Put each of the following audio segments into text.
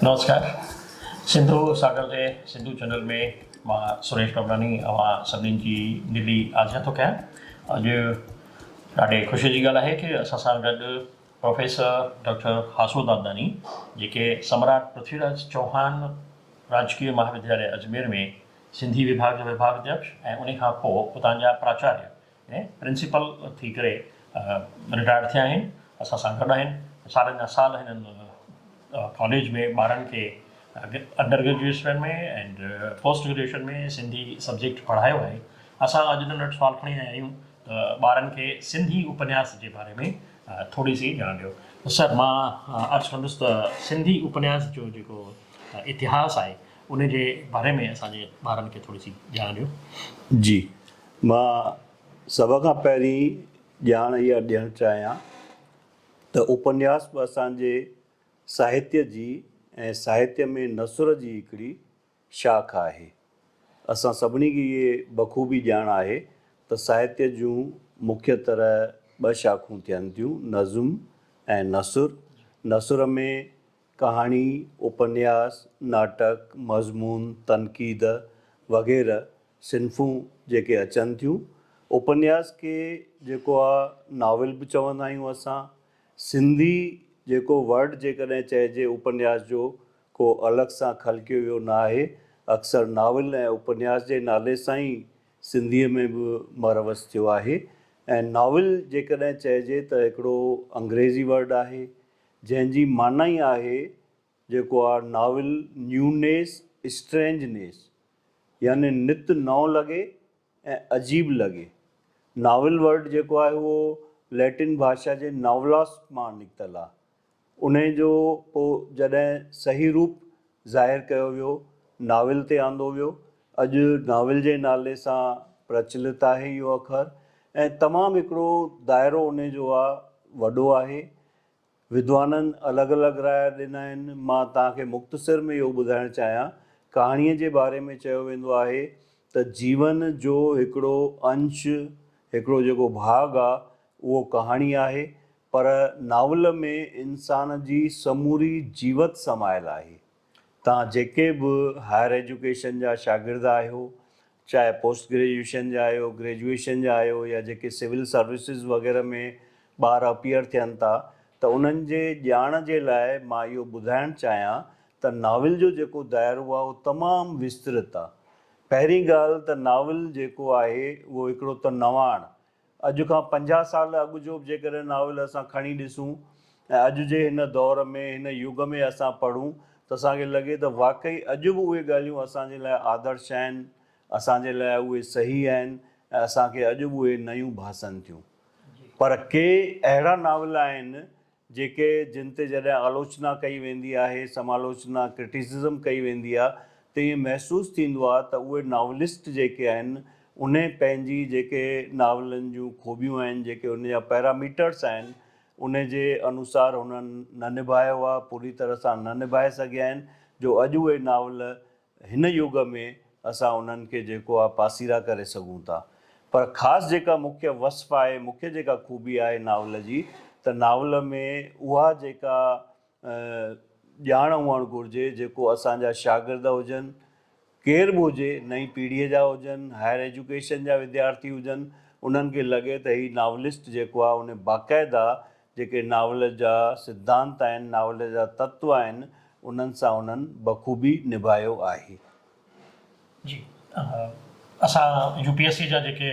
نمسڪار سنڌو ساگر جي سنڌو چينل ۾ مان سريش پبلاڻي اوهان سڀني جي دلي آجيان ٿو ڪيان. اڄ ڏاڍي خوشي جي ڳالهه آهي ڪي اسان سان گڏ پروفيسر ڊاڪٽر هاسو دادناڻي جيڪي سمراٽ پرٿوي راج چوهان راجڪيه مهاودياليه اجمير ۾ سنڌي وڀاڳ جا وڀاڳ اڌيڪش ۽ انهي کان پوء اتان جا پراچاريه ۽ پرنسپل ٿي ڪري رٽائرڊ ٿيا آهن اسان سان گڏ آهن سالن جا سال هنن ڪاليج ۾ ٻارن کي under graduation ۾ and post graduation ۾ Sindhi subject پڙهايو آهي اسان اڄ هنن وٽ سوال کڻي آيا آهيون ته ٻارن کي سنڌي اپنياس جي باري ۾ ٿوري سي ڄاڻ ڏيو سر مان عرض ڪندس ته سنڌي اپنياس جو جيڪو اتهاس آهي ان جي باري ۾ اسان جي ٻارن کي ٿوري سي ڄاڻ ڏيو. جي مان سڀ کان پهرين ڄاڻ اها ڏيڻ چاهيان ته اپنياس به اسان جي ساهتيه جي ۽ ساهتيه ۾ نثر جي هڪڙي شاخ آهي. اسان سڀني کي اهي بخوبي ڄاڻ آهي ته ساهتيه جون مکيه طرح ٻه شاخون ٿين ٿيون، نظم ۽ نثر. نثر ۾ ڪهاڻي، اپنياس، ناٽڪ، مضمون، تنقيد وغيره صنفون جيڪي اچن ٿيون. اپنياس کي جيڪو آ ناول به چوندا آهيون اسان. سنڌي جيڪو ورڊ جيڪڏهن چئجي اپنياس جو ڪو الڳ سان خلقيو ويو نه آهي. اڪثر ناول ۽ اپنياس جي نالي سان ئي سنڌيء ۾ به مروج ٿيو آهي ۽ ناول جيڪڏهن چئجي ته هڪڙو انگريزي ورڊ آهي جنهن جي معنيٰ ئي آهي جيڪو آ ناول نيونيس اسٽرينجنيس يعني نت نئون لڳي ۽ عجيب لڳي. ناول ورڊ جيڪو آهي اهو لئٽن ڀاشا جي ناولاس مان نڪتل آ. انهي جو پو جڏهن صحيح روپ ظاهر ڪيو ويو ناول تي آندو ويو. اڄ ناول جي نالي سان پرچلت آهي اهو اکر ۽ تمام هڪڙو دائرو انهي جو آ وڏو آهي. ودوانن الڳ الڳ رايا ڏنا آهن. مان توهان کي مختصر ۾ اهو ٻڌائڻ چاهيان، ڪهاڻيء جي باري ۾ چيو ويندو آهي ته جيون جو هڪڙو انش، هڪڙو جيڪو ڀاڳ آ، اهو ڪهاڻي آهي، پر ناول ۾ انسان جي سموري جيوت سمايل آهي. توهان جيڪي به هائر ايجوڪيشن جا شاگرد آهيو، چاهي پوسٽ گريجوئيشن جا آهيو، گريجوئيشن جا آهيو يا جيڪي سول سروسز وغيره ۾ ٻار اپيئر ٿين ٿا ته انهن جي ڄاڻ جي لاء مان اهو ٻڌائڻ چاهيان ته ناول جو جيڪو دائرو آهي اهو تمام وسترت آهي. پهرين ڳالهه ته ناول جيڪو آهي اهو هڪڙو ته نواڻ اڄ کان 50 سال اڳ جو به جيڪڏهن ناول اسان کڻي ڏسون ۽ اڄ جي هن دور ۾ هن يگ ۾ اسان پڙهون ته اسان کي لڳي ته واقعي اڄ به اهي ڳالهيون اسان جي لاء آدرش آهن، اسان جي لاء اهي صحيح آهن ۽ اسان کي اڄ به اهي نيون ڀاسن ٿيون. پر ڪي اهڙا ناول آهن جيڪي جن تي جڏهن آلوچنا ڪئي ويندي آهي، سمالوچنا، Criticism، ڪئي ويندي آهي ته ائين محسوس ٿيندو آهي ته اهي ناولسٽ جيڪي آهن انهي پنهنجي جيڪي ناولن جون خوبيون آهن، جيڪي ان جا پيراميٽرس آهن انهي جي انوسار هنن نه نڀايو آهي، پوري طرح سان نه نڀائي سگهيا آهن جو اڄ اهي ناول هن يگ ۾ اسان انهن کي جيڪو آ پاسيرا ڪري سگهون ٿا. پر خاص جيڪا مکيه وصف آهي، مکيه جيڪا خوبي آهي ناول جي ته ناول ۾ اها جيڪا ڄاڻ هئڻ گهرجي جيڪو اسان جا شاگرد هجن، ڪير به هجي، نئين پيڙهيء جا هجن، هائر ايجوڪيشن جا وديارٿي هجن، انهن کي لڳي ته هي ناولسٽ جيڪو آ ان باقاعده جيڪي ناول جا سڌانت آهن، ناول جا تتو آهن، انهن سان انهن بخوبي نڀايو آهي. جي اسان يو پي ايس سي جا جيڪي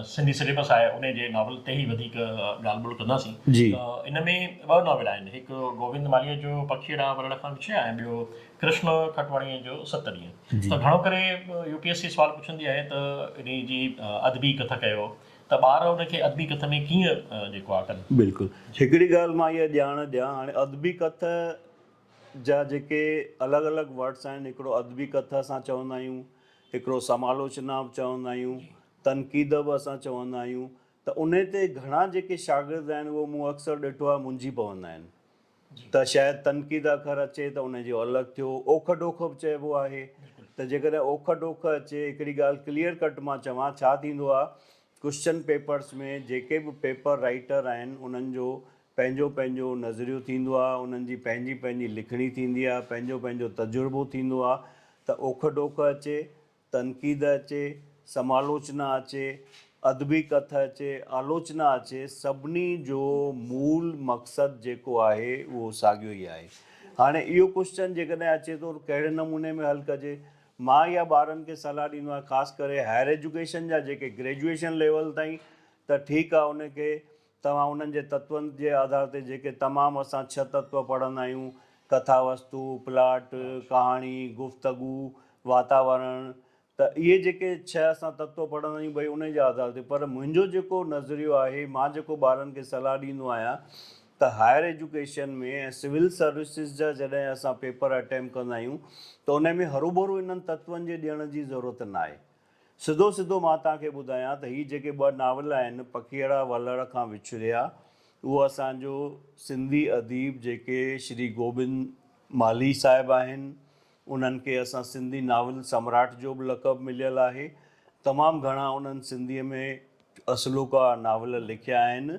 سنڌي سليبس آهي انهي جي ناول تي ئي وڌيڪ ڳالهه ٻولهه ڪنداسين ته ان ۾ ٻه ناول آهن هڪ گووند مالهيء جو پکيء ڏانهن ورڻ کان وڇڙيا ۽ ٻيو ڪرشن کٽواڻيء جو ست ڏينهن ته گهڻو ڪري يو پي ايس سي سوال پڇندي آهي ته انهي جي ادبي ڪٿ ڪيو ته ٻار ان کي ادبي ڪٿ ۾ ڪيئن جيڪو آ ڪن. بلڪل هڪڙي ڳالهه مان اها ڄاڻ ڏيان هاڻي ادبي ڪٿ جا جيڪي الڳ الڳ ورڊس آهن هڪڙو ادبي ڪٿ اسان چوندا آهيون هڪڙو سمالوچنا به چوندا آهيون تنقيد به اسان چوندا آهيون ته انهي تي گهڻا جيڪي شاگرد آهن اهو مون اڪثر ڏٺو آهي منجهي پوندا آهن ته شايد تنقيد اکر اچي ته انهي جو الڳ ٿيو اوک ڊوک به چئبو آهي ته جيڪڏهن اوک ڊوک اچي هڪڙي ڳالهه ڪليئر ڪٽ مان چوان ڇا ٿيندو آهي ڪوشچن پيپرس ۾ جيڪي به پيپر رائيٽر آهن انهن جو پنهنجو پنهنجو نظريو ٿيندو آهي، انهن جي پنهنجي پنهنجي لکڻي ٿيندي آهي، پنهنجو پنهنجو تجربو ٿيندو آهي ته اوک ڊوک اچي، تنقيد اچي، سمالوچنا اچي، ادبي ڪٿ اچي، آلوچنا اچي، سڀني جو مول مقصد جيڪو آهي اهو ساڳيو ئي آهي. هاڻي اهو ڪوئسچن جيڪڏهن اچي ٿو ته ڪهڙي نموني ۾ حل ڪجي؟ مان اها ٻارن کي صلاح ڏيندو آهيان خاص ڪري هائر ايجوڪيشن جا جيڪي گريجوئيشن ليول تائين ته ٺيڪ آهي ان کي توهان انهن جي تتون جي آڌار تي جيڪي تمام اسان ڇهه تتو پڙهندا آهيون ڪٿا وستو، پلاٽ، ڪهاڻي، گفتگو، واتاورڻ ته اهي جيڪي ڇهه اسان تتو پڙهندا آهيون ڀئي انهي جي آڌار تي پر منهنجو جيڪو نظريو آهي مان جيڪو ٻارن کي صلاح ڏيندو آهيان ته هائر ايجوڪيشن ۾ ۽ سول سروسز جا جڏهن اسان پيپر اٽيمپٽ ڪندا آهيون ته انهي ۾ هروڀرو انهن تتون جي ڏيڻ جي ضرورت ناهي سڌو سڌو مان توهان کي ٻڌايان ته هي جيڪي ٻه ناول آهن پکيئڙا ولهڙ کان وڇڙيا اهو اسان جو سنڌي اديب جيڪي شري گوبند مالهي صاحب آهن انهن کي اسان سنڌي ناول سمراٽ جو به لقب مليل آهي تمام گهڻا انهن سنڌيء ۾ اصلوڪا ناول لکيا آهن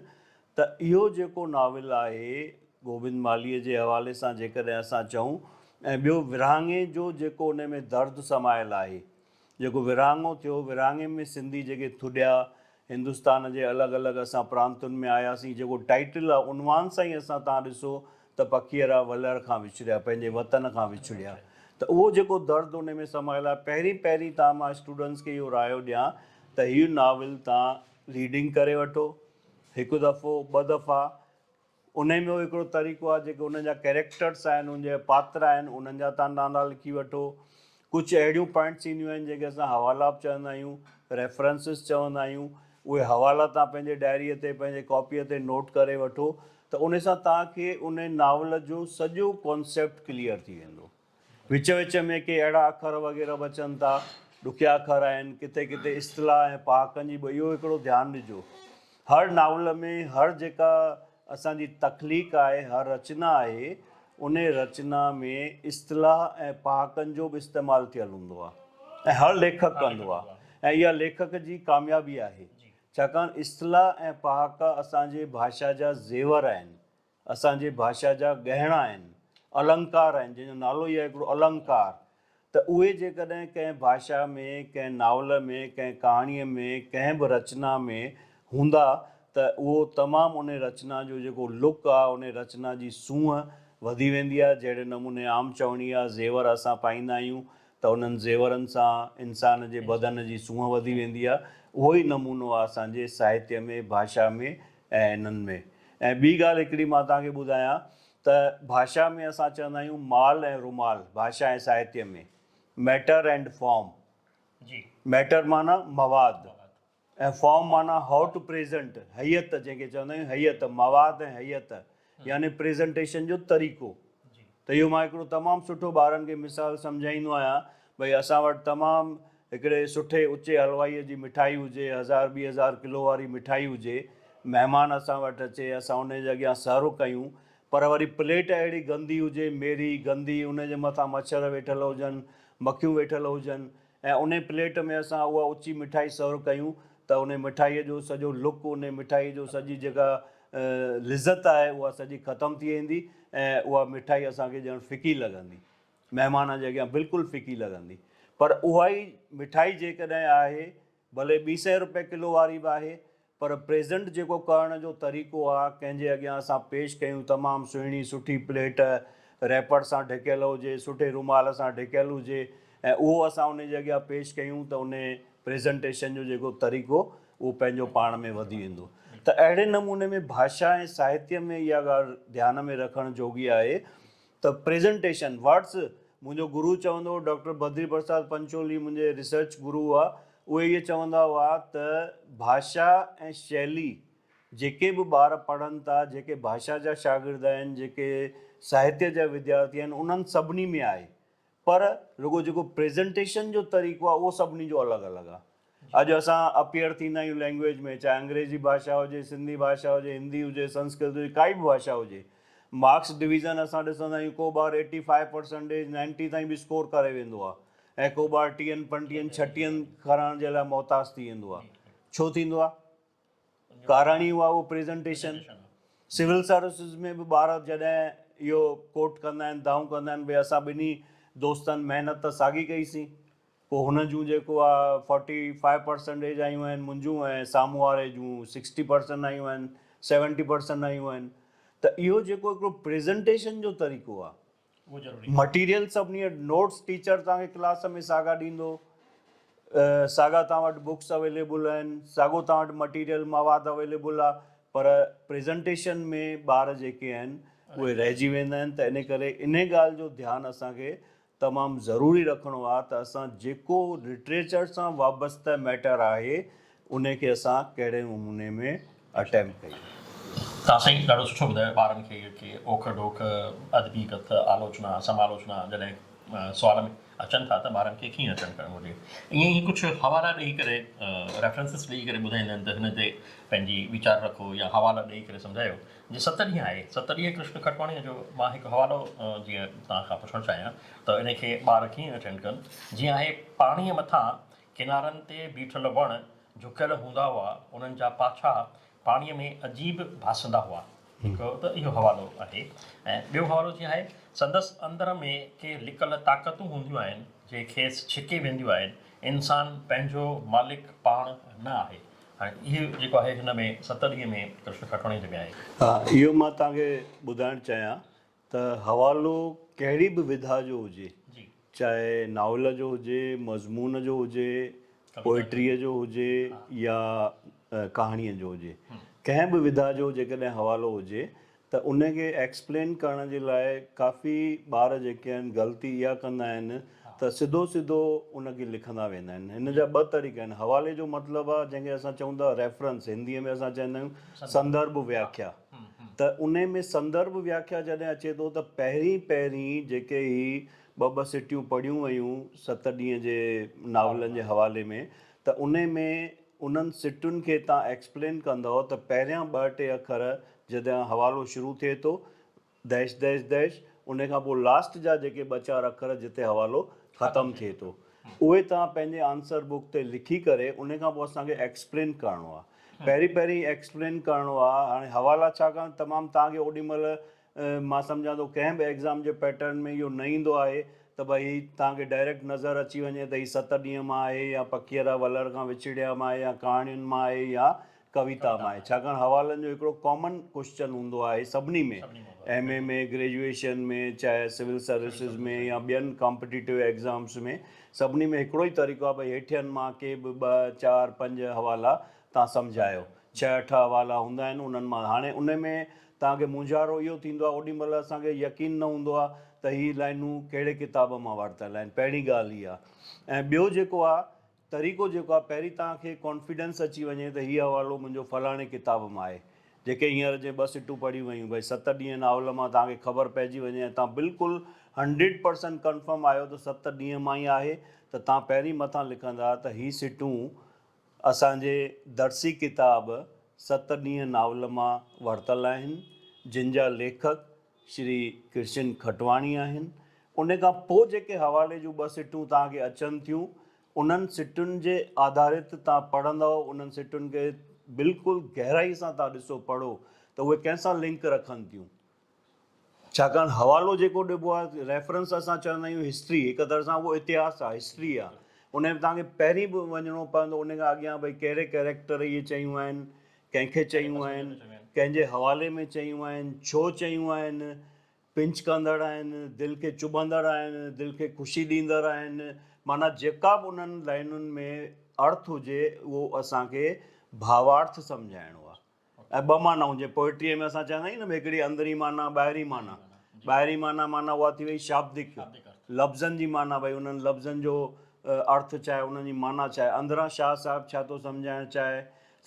ته اهو جيڪو ناول آهي گوبند مالهيء جي حوالي سان جيڪڏهن اسان چئون ۽ ٻيو ورهاڱي جو جيڪو ان ۾ درد سمايل آهي جيڪو ورهاڱو ٿيو، ورهاڱي ۾ سنڌي جيڪي ٿڏيا، هندستان جي الڳ الڳ اسان پرانتن ۾ آياسين، جيڪو ٽائيٽل آ، عنوان سان ئي اسان تان ڏسو ته پکيئڙا ولهڙ کان وڇڙيا، پنهنجي وطن کان وڇڙيا ته اهو جيڪو درد ان ۾ سمايل آ، پهرين پهرين تان مان اسٽوڊنٽس کي اهو رايو ڏيان ته هي ناول تان ريڊنگ ڪري وٺو، هڪ دفعو، ٻه دفعا، انهي ۾ هڪڙو طريقو آهي جيڪي انهن جا ڪيريڪٽرس آهن انهن جا پاتر آهن انهن جا تان نالا لکي وٺو ڪجهه اهڙيون پوائنٽس اينديون آهن جنهن کي اسان حوالا به چوندا آهيون ريفرنسز چوندا آهيون اهي حوالا تان پنهنجي ڊائري تي پنهنجي ڪاپي تي نوٽ ڪري وٺو ته ان سان تان کي ان ناول جو سڄو ڪانسيپٽ ڪليئر ٿي ويندو. وچ وچ ۾ ڪي اهڙا اکر وغيره به اچن ٿا، ڏکيا اکر آهن، ڪٿي ڪٿي اصطلاح ۽ پهاڪن جي به اهو هڪڙو ڌيان ڏجو. هر ناول ۾ هر جيڪا اسان جي تخليق آهي، هر رچنا آهي، انهي رچنا ۾ اصطلاح ۽ پهاڪن جو به استعمال ٿيل هوندو آهي ۽ هر ليکڪ ڪندو آهي ۽ اها ليکڪ جي ڪاميابي آهي، ڇاڪاڻ اصطلاح ۽ پهاڪا اسان جي ڀاشا جا زيور آهن. اسان جي ڀاشا جا ڳهڻا آهن، النڪار آهن، جنهن جو نالو ئي آهي هڪڙو النڪار، ته اهي جيڪڏهن ڪنهن ڀاشا ۾، ڪنهن ناول ۾، ڪنهن ڪهاڻيء ۾، ڪنهن به رچنا ۾ هوندا ته اهو تمام انهي رچنا جو جيڪو لڪ آهي، انهي رچنا جي سونهن وڌي ويندي آهي، جهڙي نموني عام چوڻي آهي، زيور اسان پائيندا آهيون ته انهن زيورن سان انسان جي بدن جي سونهن وڌي ويندي آهي، اهو ئي نمونو آهي اسان جي ساهتيه ۾، ڀاشا ۾. ۽ انهن ۾ ۽ ٻي ڳالهه هڪڙي مان توهان کي ٻڌايان ته ڀاشا ۾ اسان چوندا آهيون مال ۽ رومال ڀاشا ۽ ساهتيه ۾ ميٽر اينڊ فارم جي ميٽر معنيٰ مواد ۽ فارم معنيٰ how two present هيئت جنهن کي چوندا آهيون هيئت مواد ۽ هيئت يعني پريزنٽيشن جو طريقو ته اهو مان هڪڙو تمام سٺو ٻارن کي مثال سمجهائيندو آهيان ڀئي اسان وٽ تمام هڪڙي سٺي اچي حلوائيء جي مٺائي هجي هزار ٻي هزار ڪلو واري مٺائي هجي مهمان اسان وٽ اچي اسان ان جي اڳيان سرو ڪيون پر وري پليٽ اهڙي گندي هجي ميري گندي ان جي مٿان مڇر ويٺل هجن مکيون ويٺل هجن ۽ انهي پليٽ ۾ اسان اها اچي مٺائي سرو ڪيون ته انهي مٺائيء جو سڄو لڪ انهي مٺائيء جو سڄي جيڪا لذت آهي اها سڄي ختم ٿي ويندي ۽ اها مٺائي اسان کي ڄڻ ڦڪي لڳندي مهمان جي اڳيان بلڪل ڦڪي لڳندي پر اها ئي مٺائي جيڪڏهن آهي ڀلي ٻي سئي روپئي ڪلو واري به آهي پر پريزنٽ جيڪو ڪرڻ جو طريقو آ ڪنهن جي اڳيان اسان پيش ڪيون تمام سهڻي سٺي پليٽ ريپر سان ڍڪيل هجي سٺي رومال سان ڍڪيل هجي ۽ اهو اسان ان جي اڳيان پيش ڪيون ته ان پريزنٽيشن جو جيڪو طريقو اهو پنهنجو پاڻ ۾ وڌي ويندو ته اهڙي نموني ۾ ڀاشا ۽ ساهتيه ۾ اها ڳالهه ڌيان ۾ رکڻ جوڳي آهي ته پريزنٽيشن ورڊس منهنجو گرو چوندو هو ڊاڪٽر بدري پرساد پنچولي منهنجي ريسرچ گرو هئا اهي اهي چوندا هئا ته ڀاشا ۽ شئلي جيڪي به ٻار پڙهن ٿا جيڪي ڀاشا جا شاگرد آهن جيڪي ساهتيه جا وديارٿي آهن انهن سڀني ۾ آهي پر رڳو جيڪو پريزنٽيشن جو طريقو آهي اهو سڀني جو الڳ الڳ آهي اڄ اسان اپيئر ٿيندا آهيون لينگويج ۾ چاهي انگريزي ڀاشا هجي سنڌي ڀاشا هجي هندي هجي سنسڪرت هجي ڪائي به ڀاشا هجي مارڪس ڊويزن اسان ڏسندا آهيون ڪو ٻار ايٽي فائيو پرسنٽيج نائنٽي تائين به اسڪور ڪري ويندو آهي ۽ ڪو ٻار ٽيهن پنٽيهن ڇٽيهن کڻڻ جي لاء محتاج ٿي ويندو آهي ڇو ٿيندو آهي ڪارڻ ئي اها اهو پريزنٽيشن. سول سروسز ۾ به ٻار جڏهن اهو ڪوٽ ڪندا آهن، دانهون ڪندا آهن ڀئي اسان ٻنهي دوستن محنت ته ساڳي ڪئي سين، پوء هن جون جيڪو آ فورٽي فائيو پرسنٽيج آيون آهن منهنجون ۽ سامهون واري جون سڪسٽي پرسنٽ آيون آهن، سيونٽي پرسنٽ آيون آهن ته اهو جيڪو هڪڙو پريزنٽيشن جو طريقو آ، مٽيريل سڀني وٽ نوٽس ٽيچر توهان کي ڪلاس ۾ ساڳا ڏيندو، ساڳا توهان وٽ بڪس اويليبل آهن، ساڳو توهان وٽ مٽيريل مواد اويليبل آ پر پريزنٽيشن ۾ ٻار جيڪي آهن اهي رهجي ويندا آهن ته ان ڪري انهي ڳالهه جو ڌيان اسان کي تمام ضروري رکڻو آ ته اسان جيڪو لٽريچر سان وابسته ميٽر آهي انهي کي اسان ڪهڙي نموني ۾ اٽيمپٽ ڪيون. توهان سائين ڏاڍو سٺو ٻڌايو ٻارن کي ڪي اوک ڊوک ادبي ڪٿ آلوچنا سمالوچنا جڏهن سوال ۾ اچن ٿا ته ٻارن کي ڪيئن اٽينڊ ڪرڻ گهرجي ائين ئي ڪجهه حوالا ڏئي ڪري ريفرنسز ڏئي ڪري ٻڌائيندا آهن ته هن تي پنهنجي ويچار رکو يا حوالا ڏئي ڪري سمجهايو جي ست ڏينهن آهي ست ڏينهن ڪرشن کٽواڻيء جو مان هڪ حوالو جيئن توهان کان پڇڻ چاهيان ته ان کي ٻار ڪيئن اٽينڊ ڪن جيئن آهي پاڻيء مٿان ڪنارن تي بيٺل وڻ جهڪيل هوندا هئا انهن جا پاڇا پاڻيء ۾ عجيب ڀاسندا هئا هڪ ته اهو حوالو آهي ۽ ٻيو حوالو جيئن آهي سندس اندر ۾ ڪي لڪل طاقتون هونديون آهن جي کيس ڇڪي وينديون آهن انسان پنهنجو مالڪ پاڻ نه آهي هاڻي اهو جيڪو آهي هن ۾ ست ڏينهن ۾ ڪرشن کٽواڻيء جي ۾ آهي. ها اهو مان توهان کي ٻڌائڻ چاهيان ته حوالو ڪهڙي به وڌا جو هجي چاهي ناول جو هجي، مضمون جو هجي، پوئٽريء جو هجي يا ڪهاڻيء جو هجي ڪنهن به وڌا جو جيڪڏهن حوالو هجي ته ان کي ايڪسپلين ڪرڻ جي لاء ڪافي ٻار جيڪي آهن غلطي اها ڪندا آهن ته سڌو سڌو ان کي لکندا ويندا آهن هن جا ٻه طريقا آهن حوالي جو مطلب آهي جنهن کي اسان چئون ٿا ريفرنس هندي ۾ اسان چوندا آهيون سندرڀ وياکيا ته ان ۾ سندرڀ وياکيا جڏهن اچي ٿو ته پهرين پهرين جيڪي هي ٻه ٻه سٽيون پڙهيون ويون ست ڏينهن جي ناولن جي حوالي ۾ ته ان ۾ انهن سٽن کي تان ايڪسپلين ڪندؤ ته پهريان ٻه ٽي اکر جڏهن حوالو شروع ٿئي ٿو ڊيش ڊيش ڊيش ان کان پوء لاسٽ جا جيڪي ٻه چار اکر جتي حوالو ختم ٿئي ٿو اهي توهان پنهنجي آنسر بڪ تي لکي ڪري ان کان پوء اسان کي ايڪسپلين ڪرڻو آهي پهرين پهرين ايڪسپلين ڪرڻو آهي هاڻي حوالا ڇاڪاڻ تمام توهان کي اوڏي مهل مان سمجهان ٿو ڪنهن به ايگزام جي پيٽرن ۾ اهو نه ايندو آهي ته ڀئي هي توهان کي ڊائريڪٽ نظر اچي وڃي ته هي ست ڏينهن مان آهي يا پکيئرا ولر کان وڇڙيا مان آهي يا ڪهاڻين مان آهي يا ڪويتا مان آهي ڇاڪاڻ حوالن جو هڪڙو ڪامن ڪوشچن هوندو آهي سڀني ۾ ايم اي ۾ گريجوئيشن ۾ چاهي سول سروسز ۾ يا ٻين ڪامپٽيٽو ايگزامس ۾ سڀني ۾ هڪڙو ئي طريقو آهي ڀئي هيٺين مان ڪي به ٻه چار پنج حوالا توهان سمجهايو. ڇهه اٺ حوالا هوندا آهن انهن مان هاڻي ان ۾ توهان کي مونجهارو اهو ٿيندو آهي اوڏي مهل اسان کي يقين نه هوندو آهي ته هي لائنون ڪهڙي ڪتاب مان ورتل آهن پهرين ڳالهه اها ۽ ٻيو جيڪو آهي طريقو جيڪو آهي پهرين توهان کي ڪانفيڊنس اچي وڃي ته هي حوالو منهنجو فلاڻي ڪتاب مان آهي جيڪي هينئر جي ٻه سٽون پڙهيون ويون ڀئي ست ڏينهن ناول مان توهان کي خبر پئجي وڃي ۽ توهان بلڪل هنڊريڊ پرسنٽ ڪنفرم آهيو ته ست ڏينهن مان ئي آهي ته توهان پهرين مٿان لکندا ته هي سٽون اسان جي درسي ڪتاب ست ڏينهن ناول مان ورتل آهن، جن جا ليکڪ شري ڪرشن کٽواڻي آهن. ان کان پوء جيڪي حوالي جون ٻه سٽون توهان کي اچن ٿيون، انهن سٽن جي آڌارت توهان پڙهندؤ، انهن سٽن کي بلڪل گهرائي سان توهان ڏسو پڙهو ته اهي ڪنهن سان لنڪ رکن ٿيون. ڇاڪاڻ حوالو جيڪو ڏبو آهي ريفرنس اسان چوندا آهيون هسٽري هڪ طرح سان اهو اتهاس آهي هسٽري آهي ان ۾ توهان کي پهرين به وڃڻو پوندو ان کان اڳيان ڀئي ڪهڙي ڪيريڪٽر اهي چيون آهن ڪنهن کي چيون آهن ڪنهن جي حوالي ۾ چيون آهن ڇو چيون آهن پنچ ڪندڙ آهن دل کي چڀندڙ آهن دل کي خوشي ڏيندڙ آهن معنيٰ جيڪا به انهن لائنن ۾ ارٿ هجي اهو اسان کي ڀاوارٿ سمجهائڻو آهي ۽ ٻه معنائون جيئن پوئٽريء ۾ اسان چوندا آهيون نه هڪڙي اندرين معنيٰ ٻاهرين معنيٰ. ٻاهرين معنيٰ معنيٰ اها ٿي وئي شابدڪ لفظن جي معنيٰ ڀئي انهن لفظن جو ارٿ ڇا آهي انهن جي معنيٰ ڇا آهي. اندران شاهه صاحب ڇا ٿو سمجهائڻ چاهي،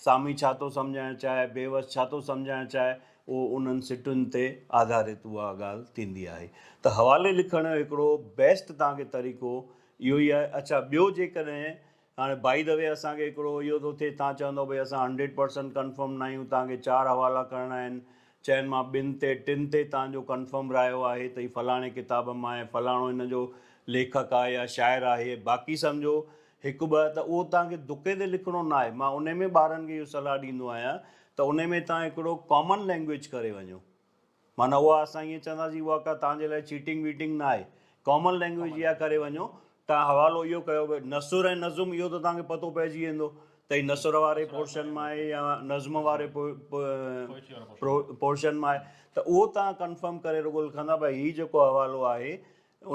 سامي ڇا ٿو سمجهائڻ چاهي، بيوس ڇا ٿو سمجهائڻ چاهي اهو انهن سٽن تي آڌارت اها ڳالهه ٿيندي آهي ته حوالي لکڻ جو هڪڙو بيسٽ توهان کي طريقو اهو ئي آهي. اڇا ٻيو جيڪڏهن هاڻي بائي the V اسان کي هڪڙو اهو ٿو ٿئي توهان چوندو ڀئي اسان هنڊريڊ پرسنٽ ڪنفرم نه آهيون توهان کي چار حوالا ڪرڻا آهن چئن مان ٻن تي ٽن تي توهان جو ڪنفرم رايو آهي ته هي فلاڻي ڪتاب مان آهي فلاڻو هن جو ليکڪ آهي يا شاعر آهي باقي سمجهو هڪ ٻه ته اهو توهان کي دڪي تي لکڻو نه آهي مان انهي ۾ ٻارن کي اهو صلاح ڏيندو آهيان ته ان ۾ توهان هڪڙو ڪامن لينگويج ڪري وڃو. معنيٰ اها اسان ائين چونداسين اها ڪا توهان جي لاء چيٽنگ ويٽنگ نه آهي. ڪامن لينگويج اها ڪري وڃو توهان حوالو اهو ڪيو ڀئي نثر ۽ نظم اهو ته توهان کي پتو پئجي ويندو ته هي نثر واري پورشن مان آهي يا نظم واري پورشن مان آهي ته اهو توهان ڪنفرم ڪري رڳو لکندا ڀئي هي جيڪو حوالو آهي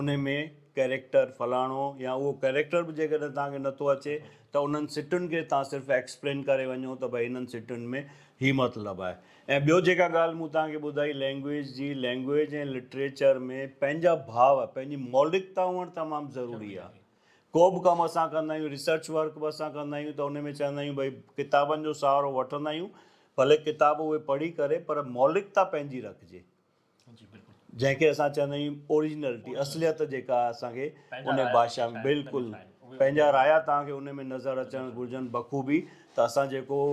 ان ۾ ڪيريڪٽر فلاڻو يا اهو ڪيريڪٽر به جيڪڏهن توهان کي نٿو اچي ته انهن سٽن کي توهان صرف ايڪسپلين ڪري وڃو ته ڀئي هنن سٽن ۾ هي مطلب آهي ۽ ٻيو جيڪا ڳالهه مون توهان کي ٻڌائي لينگويج جي لينگويج ۽ لٽريچر ۾ پنهنجا ڀاو پنهنجي مولڪتا هئڻ تمام ضروري آهي ڪو به ڪم اسان ڪندا آهيون ريسرچ ورڪ به اسان ڪندا آهيون ته ان ۾ چوندا آهيون ڀئي ڪتابن جو سهارو وٺندا آهيون ڀلي ڪتاب اهي پڙهي ڪري پر مولڪتا پنهنجي رکجي جنهن کي اسان چوندا آهيون اوريجنلٽي اصليت جيڪا اسان کي ان ڀاشا ۾ بلڪل پنهنجا رايا توهان کي ان ۾ نظر اچڻ گهرجن بخوبي ته اسان جيڪو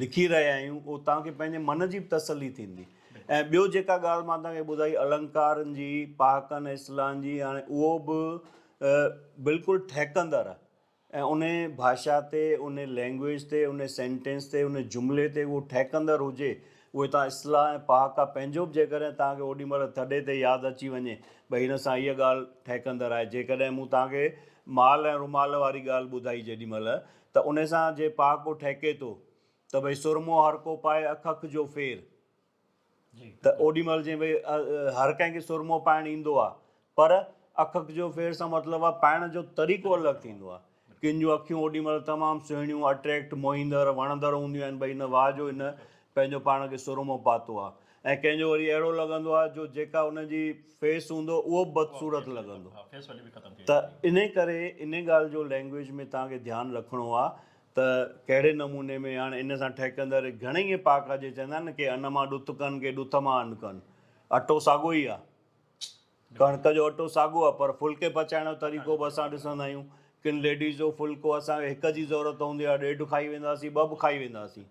لکي رهيا آهيون اهو توهان کي پنهنجي من جي به تسلي ٿيندي ۽ ٻيو جيڪا ڳالهه مان توهان کي ٻڌائي النڪارن جي پهاڪن ۽ اصطلاحن جي هاڻي اهو به بلڪل ٺهڪندڙ آهي ۽ ان ڀاشا تي، ان لينگويج تي، ان سينٽينس تي، ان جملي تي اهو ٺهڪندڙ هجي، اهي توهان اصطلاح ۽ پهاڪا پنهنجو به جيڪڏهن توهان کي اوڏي مهل ٿڏي تي ياد اچي وڃي ڀئي هن سان هيء ڳالهه ٺهڪندڙ آهي، جيڪڏهن مون توهان کي مال ۽ رومال واري ڳالهه ٻڌائي جيڏي مهل ته ان سان جي پهاڪو ٺهڪي ٿو ته ڀئي سرمو هر ڪو پائي اک اک جو ڦير. ته اوڏي مهل جيئن ڀئي هر ڪنهن کي سرمو پائڻ ايندو آ پر اک اک جو ڦير سان مطلب آ پائڻ جو طريقو الڳ ٿيندو آ ڪن جون اکيون اوڏي مهل تمام سهڻيون اٽريڪٽ موهيندڙ وڻندڙ هونديون آهن ڀئي هن واهه جو هن پنهنجو پاڻ کي سرمو پاتو آ ۽ ڪنهن جو وري اهڙو لڳندو آ جو جيڪا ان جي فيس هوندو اهو به بدصورت لڳندو ته انهي ڪري انهي ڳالهه جو لينگويج ۾ توهان کي ڌيان رکڻو آ ته ڪهڙي نموني ۾ هاڻي ان سان ٺهڪندڙ گهڻئي ائين پهاڪا جي چوندا آهن نه ڪي ان مان ڏٿ ڪن ڪي ڏٿ مان ان ڪن. اٽو ساڳو ئي آهي. ڪڻڪ جو اٽو ساڳو آهي پر ڦلڪي پچائڻ جو طريقو به اسان ڏسندا آهيون. ڪن ليڊيز جو ڦلڪو اسان کي هڪ جي ضرورت هوندي آهي ڏيڍ کائي وينداسين ٻه به کائي وينداسين.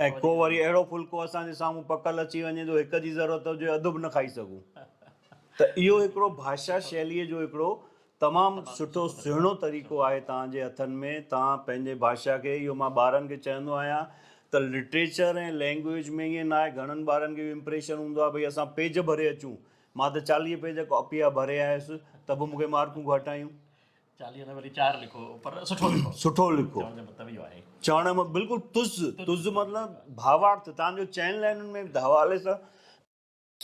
۽ ڪو وري اهڙو ڦلڪو اسان جي سامهون پڪل اچي وڃي جو هڪ جي ضرورت هجي اڌ به نه کائي سگهون. ته اهو هڪڙو ڀاشا شيليء جو هڪڙو تمام سٺو سهڻو طريقو آهي توهان جي هٿن ۾ توهان پنهنجي ڀاشا کي اهو مان ٻارن کي چوندو آهيان ته لٽريچر ۽ لينگويج ۾ ائين ناهي گهڻن ٻارن کي اهو امپريشن هوندو آهي ڀئي اسان پيج ڀري اچون مان ته 40 پيج ڪاپي جا ڀري آيس ته به مون کي مارڪون گهٽ آيون. 40 نه وري چار لکو پر سٺو لکو. سٺو لکو. چوڻ جو مطلب اهو آهي. چوڻ جو مطلب بلڪل تز تز مطلب ڀاوارٿ توهان جو چئن لائنن ۾ حوالي سان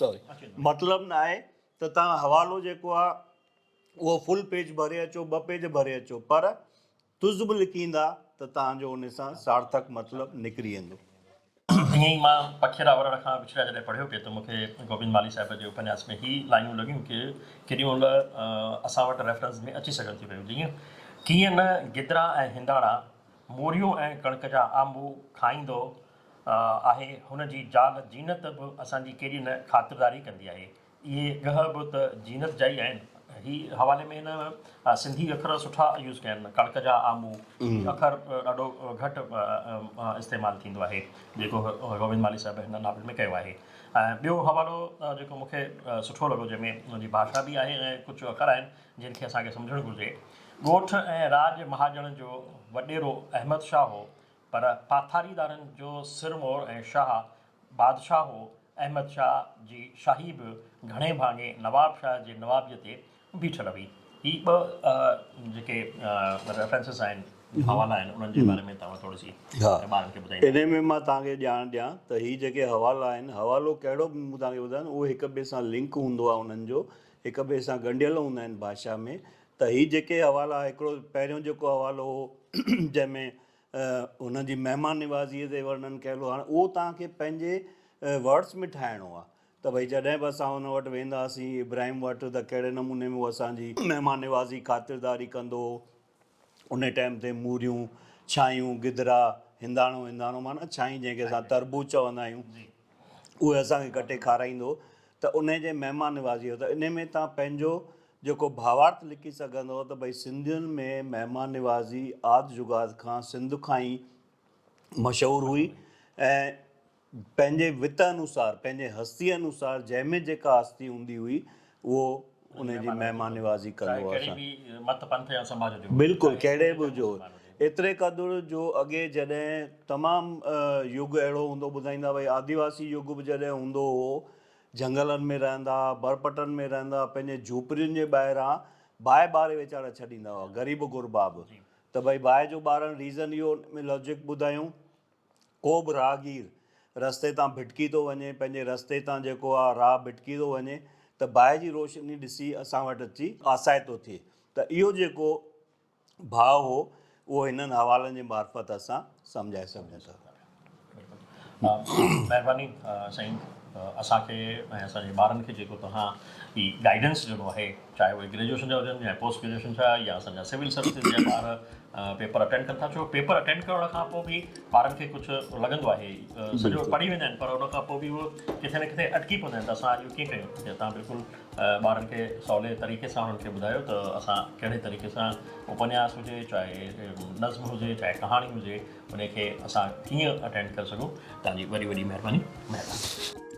سوري مطلب نه آهي ته توهان حوالو جيڪو آهي اهو فل پيج ڀري اچو ٻه پيج ڀري اچو پر تز به لکيندا ته توهان جو ان سان سارٿڪ مطلب نڪري ويندو. ائين ئي مان پکيئڙا ورڻ کان وڇڙيا جڏهن پڙهيو پئي ته مون کي گوبند مالهي صاحب جي اپنياس ۾ هي لائينون لڳيون ڪي ڪيڏي مهل اسان وٽ ريفرنس ۾ اچي سگهن ٿيون پيون جيئن ڪيئن نه گدرا ۽ هنداڻا موريون ۽ ڪڻڪ جا آنبو کائيندو آهي، هن جي زال زينت به اسان جي ڪيڏي نه خاطرداري ڪندي آهي. اهي ڳهه به ته زينت جا ئي آهن. هي حوالي ۾ هن سنڌي اکر سٺا يوز ڪيا آهن. ڪڻڪ جا آنبو هي اکر ڏاڍو گهٽ استعمال ٿيندو آهي، جيڪو گوبند مالهي صاحب هن ناول ۾ ڪيو آهي. ۽ ٻيو حوالو جيڪو مون کي سٺو لڳو جنهن ۾ هن جي ڀاشا به آهي ۽ ڪجهه اکر آهن جن کي اسان کي سمجهڻ گهرجي. ڳوٺ ۽ راڄ مهاڄڻ جو وڏيرو احمد شاهه هو. پر پاٿاريدارن جو سرمور ۽ شاهه بادشاهه هو. احمد شاهه جي شاهي به گهڻي ڀاڱي نواب شاهه جي نوابيء تي بيٺل هئي. هي ٻه جيڪي ريفرنسز آهن، حوالا آهن، انهن جي باري ۾ توهان ٿوري سي ٻارن کي ٻڌائيندا. انهي ۾ مان توهان کي ڄاڻ ڏيان ته هي جيڪي حوالا آهن، حوالو ڪهڙو به مون توهان کي ٻڌايو نه، اهو هڪ ٻئي سان لنڪ هوندو آهي انهن جو، هڪ ٻئي سان ڳنڍيل هوندا آهن ڀاشا ۾، ته هي جيڪي حوالا هڪڙو پهريون جيڪو حوالو هو جنهن ۾ هن جي مهمان نوازيء تي ورنن ڪيل هو هاڻي اهو توهان کي پنهنجي ورڊس ۾ ٺاهڻو آهي ته ڀئي جڏهن به اسان هن وٽ وينداسين ابراهيم وٽ ته ڪهڙي نموني ۾ هو اسان جي مهمان نوازي خاطرداري ڪندو هو ان ٽائيم تي موريون ڇانهيون گدرا هنداڻو هنداڻو معنيٰ ڇانهين جنهن کي اسان تربوز چوندا آهيون اهي اسان کي ڪٽي کارائيندو هو ته ان جي مهمان نوازي ته ان ۾ توهان پنهنجو جيڪو ڀاوارٿ لکي سگهندو ته ڀئي سنڌين ۾ مهمان نوازي آد جڳاد کان سنڌ کان ئي مشهور هئي ۽ پنهنجي وت انوسار پنهنجي هستي انوسار جنهن ۾ جيڪا هستي هوندي هئي اهو ان جي مهمان نوازي ڪندو هو اسان بلڪل ڪهڙي به هجو. ايتري قدر جو اڳي جڏهن تمام يگ اهڙو هوندو ٻڌائيندا ڀئي آديواسي يگ به جڏهن هوندو هو جهنگلن ۾ رهندا ها برپٽن ۾ رهندا ها پنهنجي جهوپڙين جي ٻاهران باهه ٻاري ويچارا ڇڏيندا هئا غريب غربا به ته ڀئي باهه جو ٻارڻ ريزن اهو ان ۾ لاجڪ ٻڌايون ڪو به راهگير رستي تان ڀٽڪي ٿو وڃي پنهنجي رستي تان جيڪو آ راهه ڀٽڪي ٿو وڃي ته باهه جي روشني ڏسي اسان وٽ اچي آسائتو ٿئي ته اهو جيڪو ڀاء هو اهو هنن حوالن جي معرفت اسان سمجهائي سگهون ٿا. مهرباني سائين اسان کي ۽ اسان جي ٻارن کي جيڪو توهان هي گائيڊنس ڏنو آهي چاهي اهي گريجوئيشن جا هجن يا پوسٽ گريجوئيشن جا يا اسان جا سول سروسز جا ٻار پيپر اٽينڊ ڪن ٿا ڇو پيپر اٽينڊ ڪرڻ کان پوء به ٻارن کي ڪجهه لڳندو آهي سڄو پڙهي ويندا آهن پر ان کان پوء به اهو ڪٿي نه ڪٿي اٽڪي پوندا آهن ته اسان اهو ڪيئن ڪيون توهان بلڪل ٻارن کي سولي طريقي سان انهن کي ٻڌايو ته اسان ڪهڙي طريقي سان اپنياس هجي چاهي نظم هجي چاهي ڪهاڻي هجي ان کي اسان ڪيئن اٽينڊ ڪري سگهون توهان جي وڏي وڏي مهرباني مهرباني.